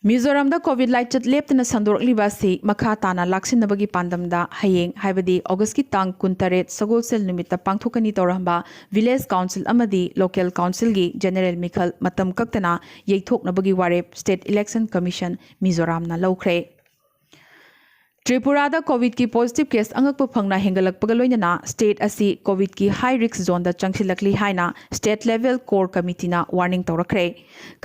ꯃꯤꯖꯣꯔꯥꯝꯗ ꯀꯣꯚꯤꯗ ꯂꯥꯏꯆꯠ ꯂꯦꯞꯇꯅ ꯁꯟꯗꯣꯔꯛꯂꯤꯕ ꯑꯁꯤ ꯃꯈꯥ ꯇꯥꯅ ꯂꯥꯛꯁꯤꯟꯅꯕꯒꯤ ꯄꯥꯟꯗꯝꯗ ꯍꯌꯦꯡ, ꯍꯥꯏꯕꯗꯤ ꯑꯣꯒꯁꯀꯤ ꯇꯥꯡ ꯀꯨꯟꯇꯔꯦꯠ, ꯁꯒꯣꯜꯁꯦꯜ ꯅꯨꯃꯤꯠꯇ ꯄꯥꯡꯊꯣꯛꯀꯅꯤ ꯇꯧꯔꯝꯕ ꯚꯤꯂꯦꯖ ꯀꯥꯎꯟꯁꯤꯜ ꯑꯃꯗꯤ ꯂꯣꯀꯦꯜ ꯀꯥꯎꯟꯁꯤꯜꯒꯤ ꯖꯦꯅꯔꯦꯜ ꯃꯤꯈꯜ ꯃꯇꯝ ꯀꯛꯇꯅ ꯌꯩꯊꯣꯛꯅꯕꯒꯤ ꯋꯥꯔꯦꯞ ꯁ꯭ꯇꯦꯠ ꯏꯂꯦꯛꯁꯟ ꯀꯃꯤꯁꯟ ꯃꯤꯖꯣꯔꯥꯝꯅ ꯂꯧꯈ꯭ꯔꯦ꯫ ꯇ꯭ꯔꯤꯄꯨꯔꯥꯗ ꯀꯣꯚꯤꯗꯀꯤ ꯄꯣꯖꯤꯇꯤꯚ ꯀꯦꯁ ꯑꯉꯛꯄ ꯐꯪꯅ ꯍꯦꯟꯒꯠꯂꯛꯄꯒ ꯂꯣꯏꯅꯅ ꯁ꯭ꯇꯦꯠ ꯑꯁꯤ ꯀꯣꯚꯤꯗꯀꯤ ꯍꯥꯏ ꯔꯤꯁꯛ ꯖꯣꯟꯗ ꯆꯪꯁꯤꯜꯂꯛꯂꯤ ꯍꯥꯏꯅ ꯁ꯭ꯇꯦꯠ ꯂꯦꯚꯦꯜ ꯀꯣꯔ ꯀꯃꯤꯇꯤꯅ ꯋꯥꯔꯅꯤꯡ ꯇꯧꯔꯛꯈ꯭ꯔꯦ꯫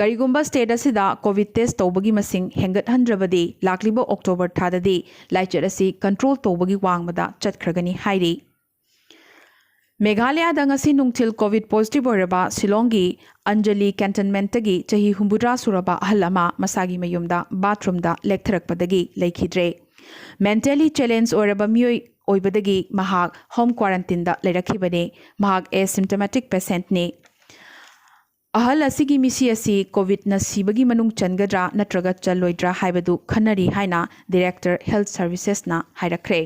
ꯀꯔꯤꯒꯨꯝꯕ ꯁ꯭ꯇꯦꯠ ꯑꯁꯤꯗ ꯀꯣꯚꯤꯗ ꯇꯦꯁ ꯇꯧꯕꯒꯤ ꯃꯁꯤꯡ ꯍꯦꯟꯒꯠꯍꯟꯗ꯭ꯔꯕꯗꯤ ꯂꯥꯛꯂꯤꯕ ꯑꯣꯛꯇꯣꯕꯔ ꯊꯥꯗꯗꯤ ꯂꯥꯏꯆꯠ ꯑꯁꯤ ꯀꯟꯇ꯭ꯔꯣꯜ ꯇꯧꯕꯒꯤ ꯋꯥꯡꯃꯗ ꯆꯠꯈ꯭ꯔꯒꯅꯤ ꯍꯥꯏꯔꯤ꯫ ꯃꯦꯘꯥꯂꯌꯥꯗ ꯉꯁꯤ ꯅꯨꯡꯊꯤꯜ ꯀꯣꯚꯤꯗ ꯄꯣꯖꯤꯇꯤꯚ ꯑꯣꯏꯔꯕ ꯁꯤꯂꯣꯡꯒꯤ ꯑꯟꯖꯂꯤ ꯀꯦꯟꯇꯟꯃꯦꯟꯠꯇꯒꯤ ꯆꯍꯤ ꯍꯨꯝꯐꯨꯇꯔꯥ ꯁꯨꯔꯕ ꯑꯍꯜ ꯑꯃ ꯃꯁꯥꯒꯤ ꯃꯌꯨꯝꯗ ꯕꯥꯊꯔꯨꯝꯗ ꯂꯦꯛꯊꯔꯛꯄꯗꯒꯤ ꯂꯩꯈꯤꯗ꯭ꯔꯦ꯫ ꯃꯦꯟꯇꯦꯂꯤ ꯆꯦꯂꯦꯟꯖ ꯑꯣꯏꯔꯕ ꯃꯤꯑꯣꯏ ꯑꯣꯏꯕꯗꯒꯤ ꯃꯍꯥꯛ ꯍꯣꯝ ꯀ꯭ꯋꯥꯔꯟꯇꯤꯟꯗ ꯂꯩꯔꯛꯈꯤꯕꯅꯤ꯫ ꯃꯍꯥꯛ ꯑꯦꯁꯤꯝꯇꯃꯦꯇꯤꯛ ꯄꯦꯁꯦꯟꯠꯅꯤ꯫ ꯑꯍꯜ ꯑꯁꯤꯒꯤ ꯃꯤꯁꯤ ꯑꯁꯤ ꯀꯣꯚꯤꯗꯅ ꯁꯤꯕꯒꯤ ꯃꯅꯨꯡ ꯆꯟꯒꯗ꯭ꯔꯥ ꯅꯠꯇ꯭ꯔꯒ ꯆꯜꯂꯣꯏꯗ꯭ꯔꯥ ꯍꯥꯏꯕꯗꯨ ꯈꯟꯅꯔꯤ ꯍꯥꯏꯅ Director Health Servicesꯅ ꯍꯥꯏꯔꯛꯈ꯭ꯔꯦ꯫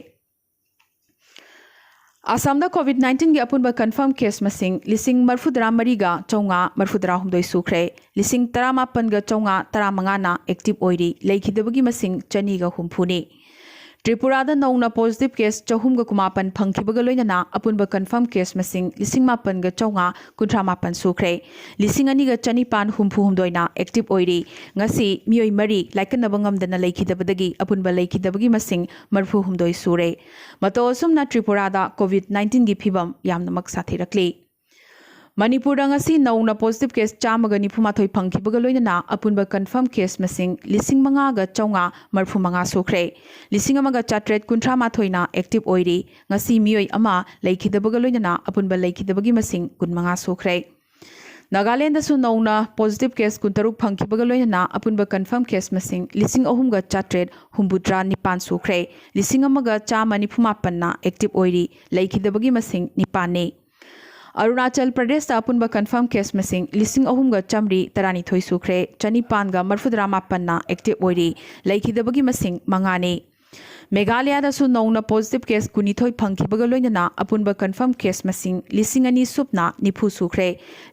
ꯑꯁꯥꯝꯗ ꯀꯣꯚꯤꯗ ꯅꯥꯏꯟꯇꯤꯟꯒꯤ ꯑꯄꯨꯟꯕ ꯀꯟꯐꯥꯔꯝ ꯀꯦꯁ ꯃꯁꯤꯡ ꯂꯤꯁꯤꯡ ꯃꯔꯤꯐꯨꯇꯔꯥ ꯃꯔꯤꯒ ꯆꯥꯝꯃꯉꯥ ꯃꯔꯤꯐꯨꯇꯔꯥ ꯍꯨꯝꯗꯣꯏ ꯁꯨꯈ꯭ꯔꯦ꯫ ꯂꯤꯁꯤꯡ ꯇꯔꯥꯃꯥꯄꯟꯒ ꯆꯥꯝꯃꯉꯥ ꯇꯔꯥꯃꯉꯥꯅ ꯑꯦꯛꯇꯤꯚ ꯑꯣꯏꯔꯤ꯫ ꯂꯩꯈꯤꯗꯕꯒꯤ ꯃꯁꯤꯡ ꯆꯅꯤꯒ ꯍꯨꯝꯐꯨꯅꯤ꯫ ꯇ꯭ꯔꯤꯄꯨꯔꯥꯗ ꯅꯧꯅ ꯄꯣꯖꯤꯇꯤꯚ ꯀꯦꯁ ꯆꯍꯨꯝꯒ ꯀꯨꯟꯃꯥꯄꯟ ꯐꯪꯈꯤꯕꯒ ꯂꯣꯏꯅꯅ ꯑꯄꯨꯟꯕ ꯀꯟꯐꯥꯔꯝ ꯀꯦꯁ ꯃꯁꯤꯡ ꯂꯤꯁꯤꯡ ꯃꯥꯄꯟꯒ ꯆꯥꯝꯃꯉꯥ ꯀꯨꯟꯊ꯭ꯔꯥ ꯃꯥꯄꯟ ꯁꯨꯈ꯭ꯔꯦ꯫ ꯂꯤꯁꯤꯡ ꯑꯅꯤꯒ ꯆꯅꯤꯄꯥꯟ ꯍꯨꯝꯐꯨ ꯍꯨꯝꯗꯣꯏꯅ ꯑꯦꯛꯇꯤꯚ ꯑꯣꯏꯔꯤ꯫ ꯉꯁꯤ ꯃꯤꯑꯣꯏ ꯃꯔꯤ ꯂꯥꯏꯀꯠꯅꯕ ꯉꯝꯗꯅ ꯂꯩꯈꯤꯗꯕꯗꯒꯤ ꯑꯄꯨꯟꯕ ꯂꯩꯈꯤꯗꯕꯒꯤ ꯃꯁꯤꯡ ꯃꯔꯤꯐꯨ ꯍꯨꯝꯗꯣꯏ ꯁꯨꯔꯦ꯫ ꯃꯇꯧ ꯑꯁꯨꯝꯅ ꯇ꯭ꯔꯤꯄꯨꯔꯥꯗ ꯀꯣꯚꯤꯗ ꯅꯥꯏꯟꯇꯤꯟꯒꯤ ꯐꯤꯕꯝ ꯌꯥꯝꯅꯃꯛ ꯁꯥꯊꯤꯔꯛꯂꯤ꯫ ꯃꯅꯤꯄꯨꯔꯗ ꯉꯁꯤ ꯅꯧꯅ ꯄꯣꯖꯤꯇꯤꯚ ꯀꯦꯁ ꯆꯥꯝꯃꯒ ꯅꯤꯐꯨ ꯃꯥꯊꯣꯏ ꯐꯪꯈꯤꯕꯒ ꯂꯣꯏꯅꯅ ꯑꯄꯨꯟꯕ ꯀꯟꯐꯥꯔꯝ ꯀꯦꯁ ꯃꯁꯤꯡ ꯂꯤꯁꯤꯡ ꯃꯉꯥꯒ ꯆꯥꯝꯃꯉꯥ ꯃꯔꯤꯐꯨ ꯃꯉꯥ ꯁꯨꯈ꯭ꯔꯦ꯫ ꯂꯤꯁꯤꯡ ꯑꯃꯒ ꯆꯥꯇ꯭ꯔꯦꯠ ꯀꯨꯟꯊ꯭ꯔꯥ ꯃꯥꯊꯣꯏꯅ ꯑꯦꯛꯇꯤꯚ ꯑꯣꯏꯔꯤ꯫ ꯉꯁꯤ ꯃꯤꯑꯣꯏ ꯑꯃ ꯂꯩꯈꯤꯗꯕꯒ ꯂꯣꯏꯅꯅ ꯑꯄꯨꯟꯕ ꯂꯩꯈꯤꯗꯕꯒꯤ ꯃꯁꯤꯡ ꯀꯨꯟꯃꯉꯥ ꯁꯨꯈ꯭ꯔꯦ꯫ ꯅꯥꯒꯥꯂꯦꯟꯗꯁꯨ ꯅꯧꯅ ꯄꯣꯖꯤꯇꯤꯚ ꯀꯦꯁ ꯀꯨꯟꯇꯔꯨꯛ ꯐꯪꯈꯤꯕꯒ ꯂꯣꯏꯅꯅ ꯑꯄꯨꯟꯕ ꯀꯟꯐꯥꯔꯝ ꯀꯦꯁ ꯃꯁꯤꯡ ꯂꯤꯁꯤꯡ ꯑꯍꯨꯝꯒ ꯆꯥꯇ꯭ꯔꯦꯠ ꯍꯨꯝꯐꯨꯇꯔꯥ ꯅꯤꯄꯥꯟ ꯁꯨꯈ꯭ꯔꯦ꯫ ꯂꯤꯁꯤꯡ ꯑꯃꯒ ꯆꯥꯝꯃ ꯅꯤꯐꯨ ꯃꯥꯄꯟꯅ ꯑꯦꯛꯇꯤꯚ ꯑꯣꯏꯔꯤ꯫ ꯂꯩꯈꯤꯗꯕꯒꯤ ꯃꯁꯤꯡ ꯅꯤꯄꯥꯟꯅꯤ꯫ ꯑꯔꯨꯅꯥꯆꯜ ꯄ꯭ꯔꯗꯦꯁꯇ ꯑꯄꯨꯟꯕ ꯀꯟꯐꯥꯔꯝ ꯀꯦꯁ ꯃꯁꯤꯡ ꯂꯤꯁꯤꯡ ꯑꯍꯨꯝꯒ ꯆꯥꯝꯃꯔꯤ ꯇꯔꯥꯅꯤꯊꯣꯏ ꯁꯨꯈ꯭ꯔꯦ꯫ ꯆꯅꯤꯄꯥꯟꯒ ꯃꯔꯤꯐꯨꯇꯔꯥ ꯃꯥꯄꯟꯅ ꯑꯦꯛꯇꯤꯚ ꯑꯣꯏꯔꯤ꯫ ꯂꯩꯈꯤꯗꯕꯒꯤ ꯃꯁꯤꯡ ꯃꯉꯥꯅꯤ꯫ ꯃꯦꯘꯥꯂꯌꯥꯗꯁꯨ ꯅꯧꯅ ꯄꯣꯖꯤꯇꯤꯚ ꯀꯦꯁ ꯀꯨꯟꯅꯤꯊꯣꯏ ꯐꯪꯈꯤꯕꯒ ꯂꯣꯏꯅꯅ ꯑꯄꯨꯟꯕ ꯀꯟꯐꯥꯔꯝ ꯀꯦꯁ ꯃꯁꯤꯡ ꯂꯤꯁꯤꯡ ꯑꯅꯤ ꯁꯨꯞꯅ ꯅꯤꯐꯨ ꯁꯨꯈ꯭ꯔꯦ꯫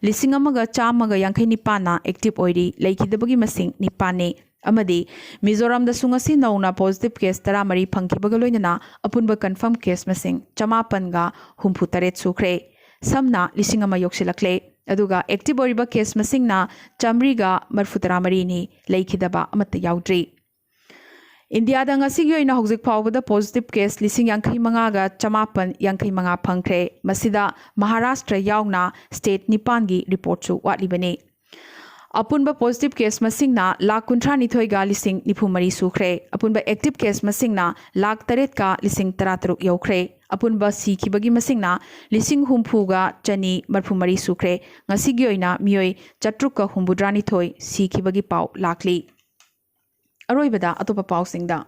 ꯂꯤꯁꯤꯡ ꯑꯃꯒ ꯆꯥꯝꯃꯒ ꯌꯥꯡꯈꯩ ꯅꯤꯄꯥꯟꯅ ꯑꯦꯛꯇꯤꯚ ꯑꯣꯏꯔꯤ꯫ ꯂꯩꯈꯤꯗꯕꯒꯤ ꯃꯁꯤꯡ ꯅꯤꯄꯥꯟꯅꯤ꯫ ꯑꯃꯗꯤ ꯃꯤꯖꯣꯔꯥꯝꯗꯁꯨ ꯉꯁꯤ ꯅꯧꯅ ꯄꯣꯖꯤꯇꯤꯚ ꯀꯦꯁ ꯇꯔꯥꯃꯔꯤ ꯐꯪꯈꯤꯕꯒ ꯂꯣꯏꯅꯅ ꯑꯄꯨꯟꯕ ꯀꯟꯐꯥꯔꯝ ꯀꯦꯁ ꯃꯁꯤꯡ ꯆꯃꯥꯄꯟꯒ ꯍꯨꯝꯐꯨ ꯇꯔꯦꯠ ꯁꯨꯈ꯭ꯔꯦ꯫ ꯁꯝꯅ ꯂꯤꯁꯤꯡ ꯑꯃ ꯌꯧꯁꯤꯜꯂꯛꯂꯦ꯫ ꯑꯗꯨꯒ ꯑꯦꯛꯇꯤꯚ ꯑꯣꯏꯔꯤꯕ ꯀꯦꯁ ꯃꯁꯤꯡꯅ ꯆꯥꯝꯃꯔꯤꯒ ꯃꯔꯤꯐꯨꯇꯔꯥ ꯃꯔꯤꯅꯤ꯫ ꯂꯩꯈꯤꯗꯕ ꯑꯃꯠꯇ ꯌꯥꯎꯗ꯭ꯔꯤ꯫ ꯏꯟꯗꯤꯌꯥꯗ ꯉꯁꯤꯒꯤ ꯑꯣꯏꯅ ꯍꯧꯖꯤꯛ ꯐꯥꯎꯕꯗ ꯄꯣꯖꯤꯇꯤꯚ ꯀꯦꯁ ꯂꯤꯁꯤꯡ ꯌꯥꯡꯈꯩ ꯃꯉꯥꯒ ꯆꯃꯥꯄꯟ ꯌꯥꯡꯈꯩ ꯃꯉꯥ ꯐꯪꯈ꯭ꯔꯦ꯫ ꯃꯁꯤꯗ ꯃꯍꯥꯔꯥꯁꯇ꯭ꯔ ꯌꯥꯎꯅ ꯁ꯭ꯇꯦꯠ ꯅꯤꯄꯥꯟꯒꯤ ꯔꯤꯄꯣꯔꯠꯁꯨ ꯋꯥꯠꯂꯤꯕꯅꯤ꯫ ꯑꯄꯨꯟꯕ ꯄꯣꯖꯤꯇꯤꯚ ꯀꯦꯁ ꯃꯁꯤꯡꯅ ꯂꯥꯈ ꯀꯨꯟꯊ꯭ꯔꯥ ꯅꯤꯊꯣꯏꯒ ꯂꯤꯁꯤꯡ ꯅꯤꯐꯨ ꯃꯔꯤ ꯁꯨꯈ꯭ꯔꯦ꯫ ꯑꯄꯨꯟꯕ ꯑꯦꯛꯇꯤꯚ ꯀꯦꯁ ꯃꯁꯤꯡꯅ ꯂꯥꯈ ꯇꯔꯦꯠꯀ ꯂꯤꯁꯤꯡ ꯇꯔꯥ ꯇꯔꯨꯛ ꯌꯧꯈ꯭ꯔꯦ꯫ ꯑꯄꯨꯟꯕ ꯁꯤꯈꯤꯕꯒꯤ ꯃꯁꯤꯡꯅ ꯂꯤꯁꯤꯡ ꯍꯨꯝꯐꯨꯒ ꯆꯅꯤ ꯃꯔꯤꯐꯨ ꯃꯔꯤ ꯁꯨꯈ꯭ꯔꯦ꯫ ꯉꯁꯤꯒꯤ ꯑꯣꯏꯅ ꯃꯤꯑꯣꯏ ꯆꯥꯇ꯭ꯔꯨꯛꯀ ꯍꯨꯝꯐꯨꯇꯔꯥ ꯅꯤꯊꯣꯏ ꯁꯤꯈꯤꯕꯒꯤ ꯄꯥꯎ ꯂꯥꯛꯂꯤ꯫ ꯑꯔꯣꯏꯕꯗ ꯑꯇꯣꯞꯄ ꯄꯥꯎꯁꯤꯡꯗ꯫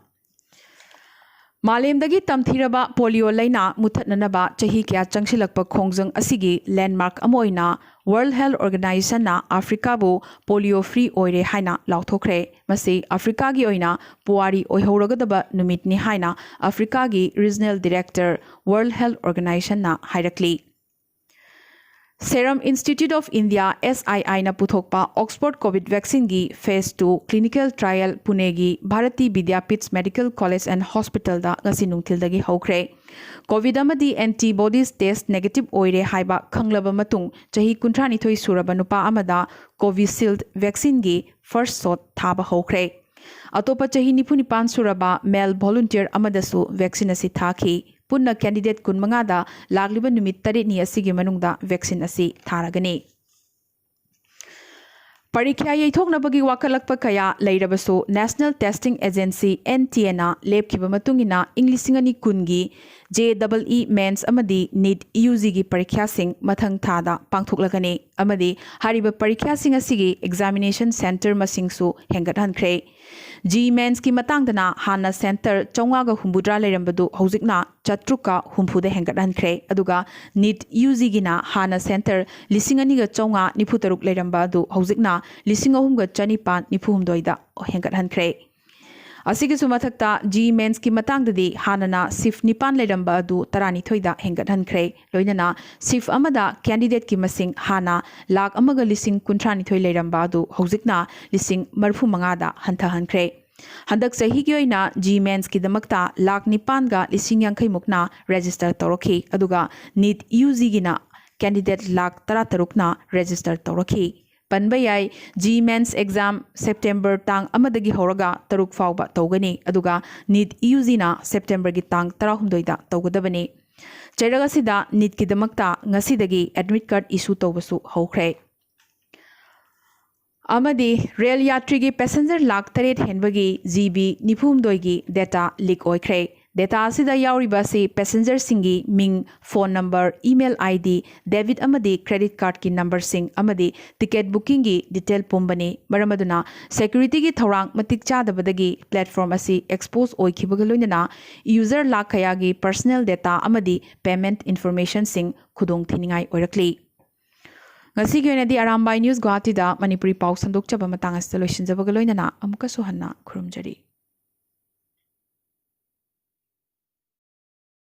ꯃꯥꯂꯦꯝꯗꯒꯤ ꯇꯝꯊꯤꯔꯕ ꯄꯣꯂꯤꯑꯣ ꯂꯥꯏꯅꯥ ꯃꯨꯊꯠꯅꯅꯕ ꯆꯍꯤ ꯀꯌꯥ ꯆꯪꯁꯤꯜꯂꯛꯄ ꯈꯣꯡꯖꯪ ꯑꯁꯤꯒꯤ ꯂꯦꯟꯗꯃꯥꯔꯛ ꯑꯃ ꯑꯣꯏꯅ ꯋꯥꯔꯜꯗ ꯍꯦꯜꯊ ꯑꯣꯔꯒꯅꯥꯏꯖꯦꯁꯟꯅ ꯑꯐ꯭ꯔꯤꯀꯥꯕꯨ ꯄꯣꯂꯤꯑꯣ ꯐ꯭ꯔꯤ ꯑꯣꯏꯔꯦ ꯍꯥꯏꯅ ꯂꯥꯎꯊꯣꯛꯈ꯭ꯔꯦ꯫ ꯃꯁꯤ ꯑꯐ꯭ꯔꯤꯀꯥꯒꯤ ꯑꯣꯏꯅ ꯄꯨꯋꯥꯔꯤ ꯑꯣꯏꯍꯧꯔꯒꯗꯕ ꯅꯨꯃꯤꯠꯅꯤ ꯍꯥꯏꯅ ꯑꯐ꯭ꯔꯤꯀꯥꯒꯤ ꯔꯤꯖꯅꯦꯜ ꯗꯤꯔꯦꯛꯇꯔ ꯋꯥꯔꯜꯗ ꯍꯦꯜꯊ ꯑꯣꯔꯒꯅꯥꯏꯖꯦꯁꯟꯅ ꯍꯥꯏꯔꯛꯂꯤ꯫ Serum Institute of India, S I I, ꯅ ꯄꯨꯊꯣꯛꯄ ꯑꯣꯛꯁꯐꯣꯔꯗ ꯀꯣꯚꯤꯗ ꯚꯦꯛꯁꯤꯟꯒꯤ ꯐꯦꯖ ꯇꯨ ꯀ꯭ꯂꯤꯅꯤꯀꯦꯜ ꯇ꯭ꯔꯥꯏꯌꯦꯜ ꯄꯨꯅꯦꯒꯤ Bharati Vidyapeeth medical college and ꯍꯣꯁꯄꯤꯇꯥꯜꯗ ꯉꯁꯤ ꯅꯨꯡꯊꯤꯜꯗꯒꯤ ꯍꯧꯈ꯭ꯔꯦ꯫ ꯀꯣꯚꯤꯗ ꯑꯃꯗꯤ ꯑꯦꯟꯇꯤꯕꯣꯗꯤꯁ ꯇꯦꯁ ꯅꯦꯒꯦꯇꯤꯚ ꯑꯣꯏꯔꯦ ꯍꯥꯏꯕ ꯈꯪꯂꯕ ꯃꯇꯨꯡ, ꯆꯍꯤ ꯀꯨꯟꯊ꯭ꯔꯥꯅꯤꯊꯣꯏ ꯁꯨꯔꯕ ꯅꯨꯄꯥ ꯑꯃꯗ ꯀꯣꯚꯤꯁꯤꯜꯗ ꯚꯦꯛꯁꯤꯟꯒꯤ ꯐꯥꯔꯁ ꯁꯣꯠ ꯊꯥꯕ ꯍꯧꯈ꯭ꯔꯦ꯫ ꯑꯇꯣꯞꯄ ꯆꯍꯤ ꯅꯤꯐꯨ ꯅꯤꯄꯥꯟ ꯁꯨꯔꯕ ꯃꯦꯜ ꯚꯣꯂꯨꯟꯇꯤꯌꯔ ꯑꯃꯗꯁꯨ ꯚꯦꯛꯁꯤꯟ ꯑꯁꯤ ꯊꯥꯈꯤ꯫ ꯄꯨꯟꯅ ꯀꯦꯟꯗꯤꯗꯦꯠ ꯀꯨꯟꯃꯉꯥꯗ ꯂꯥꯛꯂꯤꯕ ꯅꯨꯃꯤꯠ ꯇꯔꯦꯠꯅꯤ ꯑꯁꯤꯒꯤ ꯃꯅꯨꯡꯗ ꯚꯦꯛꯁꯤꯟ ꯑꯁꯤ ꯊꯥꯔꯒꯅꯤ꯫ ꯄꯔꯤꯈ꯭ꯌꯥ ꯌꯩꯊꯣꯛꯅꯕꯒꯤ ꯋꯥꯀꯠꯂꯛꯄ ꯀꯌꯥ ꯂꯩꯔꯕꯁꯨ, national testing agency, N T A, ꯅ ꯂꯦꯞꯈꯤꯕ ꯃꯇꯨꯡ ꯏꯟꯅ ꯏꯪ ꯂꯤꯁꯤꯡ ꯑꯅꯤ ꯀꯨꯟꯒꯤ JEE Mains ꯑꯃꯗꯤ NEET UG ꯒꯤ ꯄꯔꯤꯈ꯭ꯌꯥꯁꯤꯡ ꯃꯊꯪ ꯊꯥꯗ ꯄꯥꯡꯊꯣꯛꯂꯒꯅꯤ ꯑꯃꯗꯤ ꯍꯥꯏꯔꯤꯕ ꯄꯔꯤꯈ꯭ꯌꯥꯁꯤꯡ ꯑꯁꯤꯒꯤ ꯑꯦꯛꯖꯥꯃꯤꯅꯦꯁꯟ ꯁꯦꯟꯇꯔ ꯃꯁꯤꯡꯁꯨ ꯍꯦꯟꯒꯠꯍꯟꯈ꯭ꯔꯦ꯫ JEE Mains ꯀꯤ ꯃꯇꯥꯡꯗꯅ ꯍꯥꯟꯅ ꯁꯦꯟꯇꯔ ꯆꯥꯝꯃꯉꯥꯒ ꯍꯨꯝꯐꯨꯇꯔꯥ ꯂꯩꯔꯝꯕꯗꯨ ꯍꯧꯖꯤꯛꯅ ꯆꯥꯇ꯭ꯔꯨꯛꯀ ꯍꯨꯝꯐꯨꯗ ꯍꯦꯟꯒꯠꯍꯟꯈ꯭ꯔꯦ꯫ ꯑꯗꯨꯒ NEET UG ꯒꯤꯅ ꯍꯥꯟꯅ ꯁꯦꯟꯇꯔ ꯂꯤꯁꯤꯡ ꯑꯅꯤꯒ ꯆꯥꯝꯃꯉꯥ ꯅꯤꯐꯨ ꯇꯔꯨꯛ ꯂꯩꯔꯝꯕ ꯑꯗꯨ ꯍꯧꯖꯤꯛꯅ ꯂꯤꯁꯤꯡ ꯑꯍꯨꯝꯒ ꯆꯅꯤꯄꯥꯟ ꯅꯤꯐꯨ ꯍꯨꯝꯗꯣꯏꯗ ꯍꯦꯟꯒꯠꯍꯟꯈ꯭ꯔꯦ꯫ ꯑꯁꯤꯒꯤꯁꯨ ꯃꯊꯛꯇ JEE Mains ꯀꯤ ꯃꯇꯥꯡꯗꯗꯤ ꯍꯥꯟꯅꯅ ꯁꯤꯐ ꯅꯤꯄꯥꯟ ꯂꯩꯔꯝꯕ ꯑꯗꯨ ꯇꯔꯥꯅꯤꯊꯣꯏꯗ ꯍꯦꯟꯒꯠꯍꯟꯈ꯭ꯔꯦ꯫ ꯂꯣꯏꯅꯅ ꯁꯤꯐ ꯑꯃꯗ ꯀꯦꯟꯗꯤꯗꯦꯠꯀꯤ ꯃꯁꯤꯡ ꯍꯥꯟꯅ ꯂꯥꯈ ꯑꯃꯒ ꯂꯤꯁꯤꯡ ꯀꯨꯟꯊ꯭ꯔꯥꯅꯤꯊꯣꯏ ꯂꯩꯔꯝꯕ ꯑꯗꯨ ꯍꯧꯖꯤꯛꯅ ꯂꯤꯁꯤꯡ ꯃꯔꯤꯐꯨ ꯃꯉꯥꯗ ꯍꯟꯊꯍꯟꯈ꯭ꯔꯦ꯫ ꯍꯟꯗꯛ ꯆꯍꯤꯒꯤ ꯑꯣꯏꯅ JEE Mains ꯀꯤꯗꯃꯛꯇ ꯂꯥꯈ ꯅꯤꯄꯥꯟꯒ ꯂꯤꯁꯤꯡ ꯌꯥꯡꯈꯩ ꯃꯨꯛꯅ ꯔꯦꯖꯤꯁꯇꯔ ꯇꯧꯔꯛꯈꯤ, ꯑꯗꯨꯒ NEET UG ꯒꯤꯅ ꯀꯦꯟꯗꯤꯗꯦꯠ ꯂꯥꯈ ꯇꯔꯥꯇꯔꯨꯛꯅ ꯔꯦꯖꯤꯁꯇꯔ ꯇꯧꯔꯛꯈꯤ꯫ ꯄꯟꯕ ꯌꯥꯏ, JEE Mains ꯑꯦꯛꯖꯥꯝ ꯁꯦꯞꯇꯦꯝꯕꯔ ꯇꯥꯡ ꯑꯃꯗꯒꯤ ꯍꯧꯔꯒ ꯇꯔꯨꯛ ꯐꯥꯎꯕ ꯇꯧꯒꯅꯤ, ꯑꯗꯨꯒ NEET UG ꯅ ꯁꯦꯞꯇꯦꯝꯕꯔꯒꯤ ꯇꯥꯡ ꯇꯔꯥꯍꯨꯝꯗꯣꯏꯗ ꯇꯧꯒꯗꯕꯅꯤ꯫ ꯆꯩꯔꯛ ꯑꯁꯤꯗ NEET ꯀꯤꯗꯃꯛꯇ ꯉꯁꯤꯗꯒꯤ ꯑꯦꯗꯃꯤꯠ ꯀꯥꯔꯗ ꯏꯁꯨ ꯇꯧꯕꯁꯨ ꯍꯧꯈ꯭ꯔꯦ꯫ ꯑꯃꯗꯤ ꯔꯦꯜ ꯌꯥꯇ꯭ꯔꯤꯒꯤ ꯄꯦꯁꯦꯟꯖꯔ ꯂꯥꯈ ꯇꯔꯦꯠ ꯍꯦꯟꯕꯒꯤ GB ꯅꯤꯐꯨꯍꯨꯝꯗꯣꯏꯒꯤ ꯗꯦꯇꯥ ꯂꯤꯛ ꯑꯣꯏꯈ꯭ꯔꯦ꯫ Data ꯑꯁꯤꯗ ꯌꯥꯎꯔꯤꯕ ꯑꯁꯤ passengerꯁꯤꯡꯒꯤ ꯃꯤꯡ, phone number, email ID, debit ꯑꯃꯗꯤ credit cardꯀꯤ numberꯁꯤꯡ ꯑꯃꯗꯤ ticket bookingꯒꯤ detail ꯄꯨꯝꯕꯅꯤ꯫ ꯃꯔꯝ ꯑꯗꯨꯅ securityꯒꯤ ꯊꯧꯔꯥꯡ ꯃꯇꯤꯛ ꯆꯥꯗꯕꯗꯒꯤ platform ꯑꯁꯤ expose ꯑꯣꯏꯈꯤꯕꯒ ꯂꯣꯏꯅꯅ user ꯂꯥꯈ ꯀꯌꯥꯒꯤ personal data ꯑꯃꯗꯤ payment informationꯁꯤꯡ ꯈꯨꯗꯣꯡꯊꯤꯅꯤꯡꯉꯥꯏ ꯑꯣꯏꯔꯛꯂꯤ꯫ ꯉꯁꯤꯒꯤ ꯑꯣꯏꯅꯗꯤ ꯑꯔꯥꯝꯕꯥꯏ News ꯒꯨꯋꯥꯍꯥꯇꯤꯗ ꯃꯅꯤꯄꯨꯔꯤ ꯄꯥꯎ ꯁꯟꯗꯣꯛꯆꯕ ꯃꯇꯥꯡ ꯑꯁꯤꯗ ꯂꯣꯏꯁꯤꯟꯖꯕꯒ ꯂꯣꯏꯅꯅ ꯑꯃꯨꯛꯀꯁꯨ ꯍꯟꯅ ꯈꯨꯔꯨꯝꯖꯔꯤ꯫